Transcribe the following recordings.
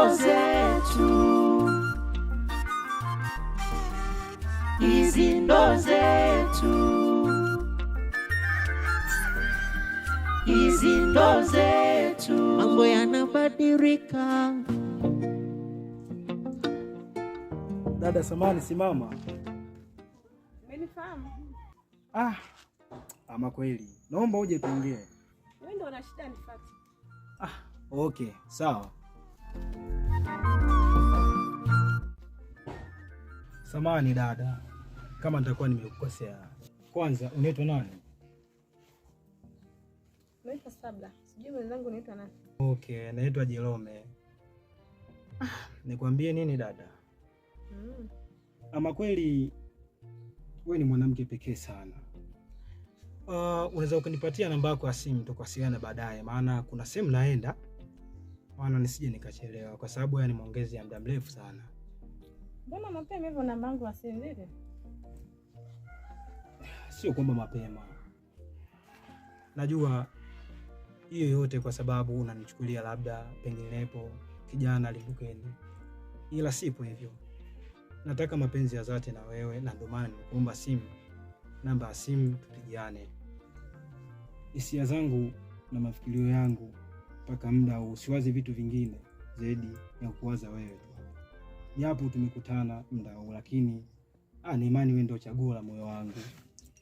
ndo zetu, hizi ndo zetu, hizi ndo zetu. Mambo yanabadilika. Dada samani, simama. Umenifahamu? Ah, ama kweli, naomba uje tuongee. Wewe ndio una shida nifuate. Ah, okay, sawa. Samani dada, kama nitakuwa nimekukosea. Kwanza unaitwa nani? Naitwa Sabla. Sijui mwenzangu unaitwa nani? Okay, naitwa Jerome. Ah, nikwambie nini dada? Ama kweli wewe ni mwanamke pekee sana. Unaweza ukanipatia namba yako ya simu tukawasiliana baadaye, maana kuna sehemu naenda, maana nisije nikachelewa, kwa sababu haya ni maongezi ya muda mrefu sana. Mbona mapema hivyo namba yangu ya simu vipi? Sio kwamba mapema, najua hiyo yote kwa sababu unanichukulia labda penginepo kijana limbukeni, ila sipo hivyo. Nataka mapenzi ya dhati na wewe, na ndio maana nimekuomba simu, namba ya simu tupigiane. Hisia zangu na mafikirio yangu mpaka muda huu, usiwaze vitu vingine zaidi ya kuwaza wewe tu. Japo tumekutana muda huu, lakini ni imani wewe ndio chaguo la moyo wangu.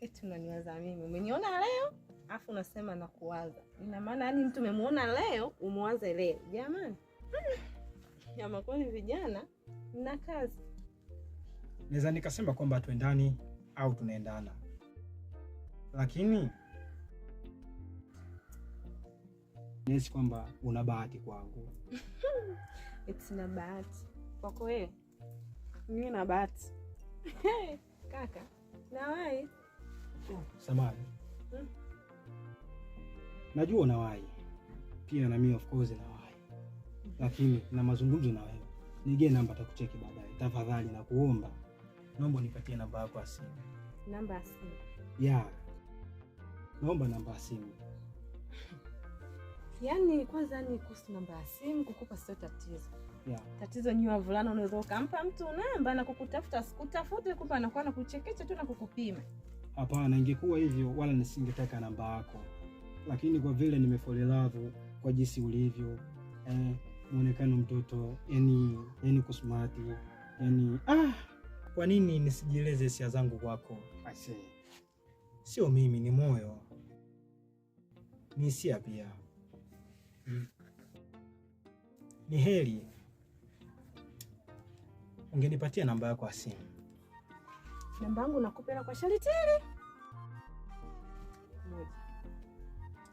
Eti unaniwaza mimi. Umeniona leo, afu unasema nakuwaza. Ina maana yani mtu umemuona leo, umuwaze leo. Jamani. Ama kweli vijana mna kazi. Naweza nikasema kwamba tuendani au tunaendana, lakini nahisi kwamba una bahati kwangu. Eti na bahati kwako wewe? Mimi na bahati kaka, nawahi. Samahani. Najua unawahi pia, na mimi of course nawahi, lakini na mazungumzo na wewe. Nigie namba, takucheki baadaye. Tafadhali nakuomba, naomba unipatie namba yako ya simu. Namba ya simu? Yeah, naomba namba ya simu. Yaani kwanza ni kuhusu namba ya simu kukupa sio tatizo. Yeah. Tatizo ni wavulana, unaweza ukampa mtu namba na kukutafuta sikutafute, kumbe anakuwa anakuchekecha tu na kukupima. Hapana, ingekuwa hivyo wala nisingetaka namba yako, lakini kwa vile nimefall in love kwa jinsi ulivyo, muonekano mtoto, yani uko smart, yani kwa nini nisijieleze hisia zangu kwako? I say, sio mimi, ni moyo, ni hisia pia. Ni heri ungenipatia namba yako ya simu. Namba yangu nakupa kwa sharti hili moja.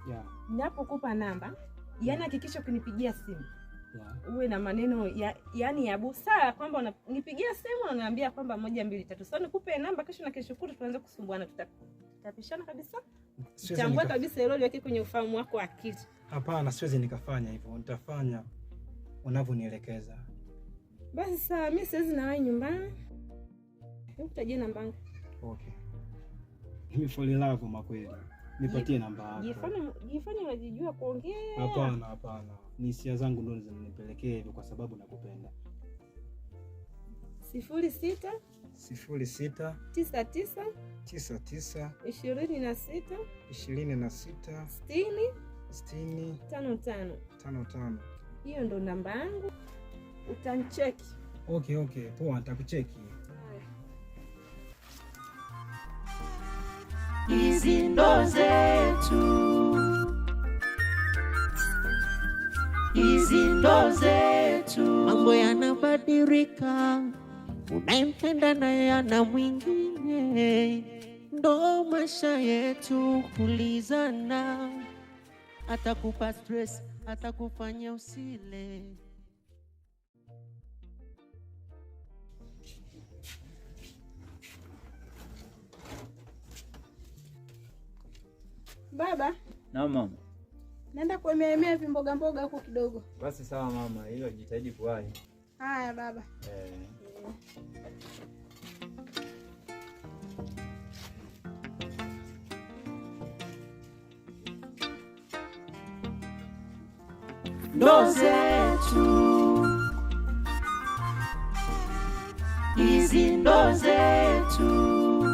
Yeah. Ninapokupa namba, yani hakikisha ukinipigia simu Yeah. uwe na maneno ya, yani ya busara kwamba unanipigia simu unaniambia kwamba 1 2 3. Sasa nikupe namba kesho na kesho kutwa tuanze kusumbuana, tutapishana kabisa. Tambua kabisa hilo liweke kwenye ufahamu wako wa akili. Hapana, siwezi nikafanya hivyo. Nitafanya unavyonielekeza. Basi sawa, mimi siwezi na wewe nyumbani. Hebu tajie namba yangu. Okay. Nimefall in love makweli. Nipatie namba yako. Jifanye unajijua kuongea. Hapana, hapana. Ni hisia zangu ndio zinanipelekea hivyo kwa sababu nakupenda. 06 06 99 99 26 26 60 60 55. 55. Hiyo ndo namba yangu. Utanicheki. Okay, okay. Poa, nitakucheki. Hizi ndo zetu, hizi ndo zetu. Mambo yanabadilika, unayempenda naye ana mwingine, ndo maisha yetu kulizana, atakupa stress, atakufanya usile. Baba. Naam mama. Naenda kuemeemea vimboga mboga huko kidogo. Basi sawa mama, ila jitahidi kuwahi. Haya baba. Ndo zetu. Hizi ndo zetu,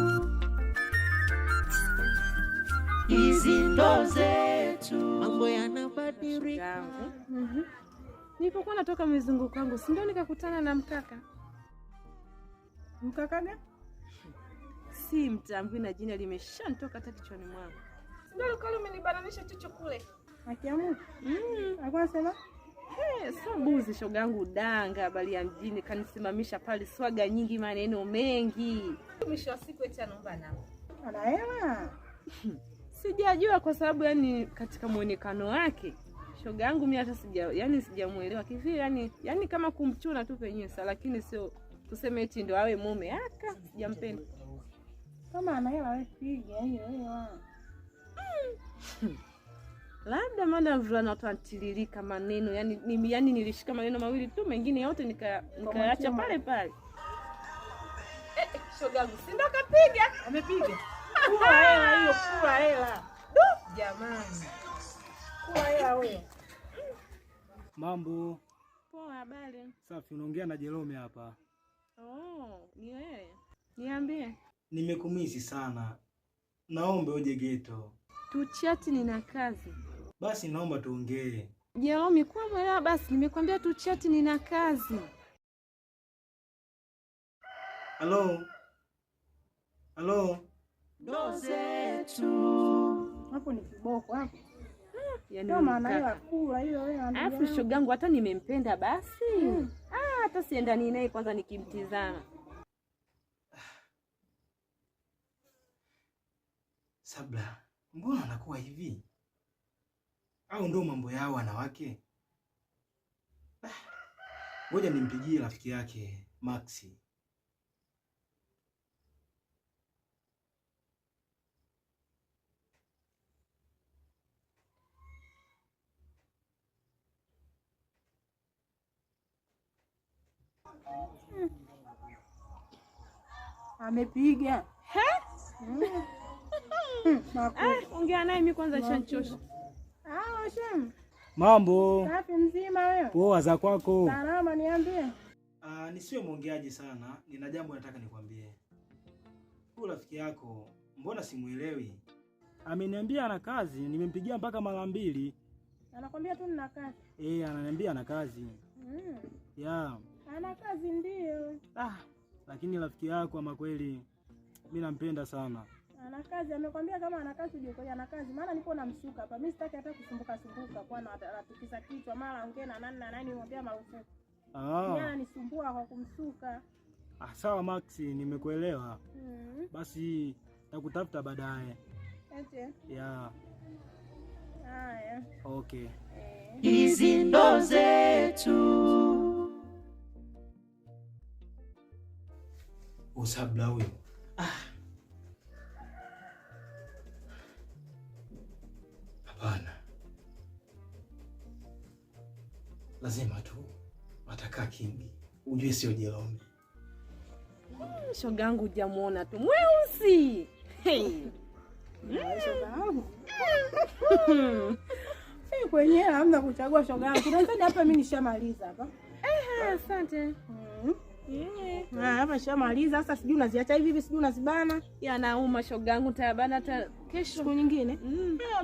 hizi ndo zetu. Mambo yanabadilika. Nilipokuwa natoka mizunguko yangu, si ndio nikakutana na mkaka. Mkaka gani? Si mtambui na jina limeshanitoka hata kichwani mwangu. Si ndio alikuwa amenibananisha chucho kule. Akiamu? Alikuwa anasema? So buzi shoga yangu danga bali ya mjini kanisimamisha pale, swaga nyingi, maneno mengi. Mwisho wa siku eti anaomba namba. Ana hela? Sijajua kwa sababu yani katika muonekano wake shoga yangu mimi hata sijamuelewa kivi, yani kama kumchuna tu penyewe sasa, lakini sio tuseme eti ndio awe mume. Aka sijampenda. Kama ana hela wewe piga hiyo hela. Labda maana mvulana watu anatiririka maneno, yani mimi yani nilishika maneno mawili tu, mengine yote nikaacha pale pale. Shoga yangu si ndo kapiga? Amepiga. Kula hela hiyo, kula hela. Jamani. Kula hela huyo. Mambo. Poa, habari. Safi, unaongea na Jerome hapa. Oh, ni wewe. Niambie. Nimekumisi sana. Naomba uje ghetto. Tuchati, nina kazi. Basi naomba tuongee. Jerome, kwa mwelewa basi, nimekwambia tuchati, nina kazi. Halo. Halo. Ndo zetu. Hapo ni kiboko hapo. Yaani ndio maana hela kula hiyo hela. Alafu shoga yangu hata nimempenda basi. Hata siendani naye kwanza nikimtizama. Sabla, mbona anakuwa hivi? Au ndo mambo yao wanawake? Ngoja nimpigie rafiki yake Maxi. Amepiga. He? Ongea naye mimi kwanza nishanchosha. Ah, shem. Mambo. Safi, mzima wewe? Poa, za kwako? Salama, niambie. Nisiwe mwongeaji sana, nina jambo nataka nikwambie. Huyu rafiki yako mbona simuelewi? Ameniambia ana kazi, nimempigia mpaka mara mbili. Anakwambia tu nina kazi. Ananiambia ana kazi. Yeah. Ana kazi ndio. Lakini rafiki yako ama kweli mimi nampenda sana. Ana kazi, amekwambia kama ana kazi uje kwa ana kazi. Maana nipo namsuka hapa. Mimi sitaki hata kusumbuka sumbuka kwa anatikisa kichwa mara ongea na nani na nani, mwambia marufuku. Yeye ananisumbua kwa kumsuka. Sawa Maxi, nimekuelewa. Basi nitakutafuta baadaye. Ete. Yeah. Haya. Okay. Hizi ndo zetu. Usabla huyo. Hapana. Lazima tu atakaa kingi. Ujue sio Jerome. Shoga yangu hujamuona tu mweusi. Hey. Shoga yangu. Si kwenye hamna kuchagua shoga yangu. Unasema hapa mimi nishamaliza hapa. Asante. Hapa nishamaliza sasa, sijui unaziacha hivi hivi, sijui unazibana. Yanauma shoga yangu, nitabana hata kesho siku nyingine.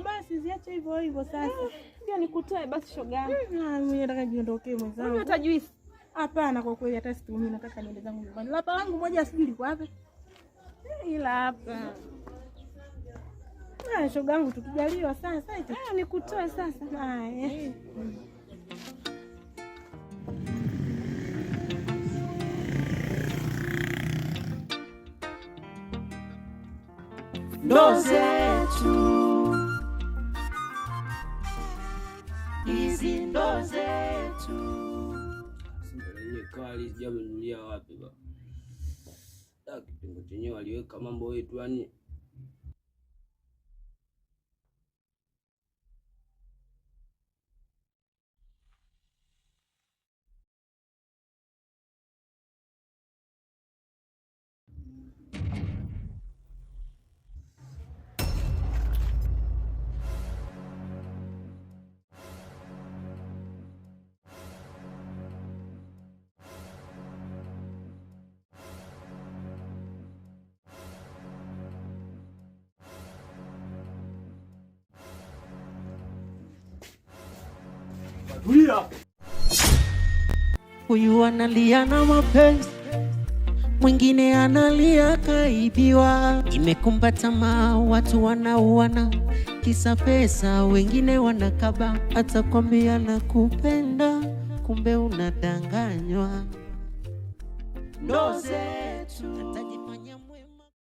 Basi ziache hivyo hivyo sasa. Ndio nikutoe basi shoga yangu. Mimi nataka niondokee mwenzangu. Wewe hata juice? Hapana, kwa kweli hata situmii, nataka niende zangu nyumbani. Lapa langu moja sijui liko wapi. Ila hapa. Shoga yangu tukijaliwa sasa ita. Nikutoe sasa. Haya. Ndo zetu. Hizi ndo zetu. Simba lenyewe kali, sijamenunulia wapi ba. Kipingo chenyewe waliweka mambo yetu yani. Tulia. Huyu analia na mapenzi, mwingine analia kaibiwa. Imekumba tamaa, watu wanauana kisa pesa, wengine wanakaba. Atakwambia nakupenda, kumbe unadanganywa. Ndo zetu.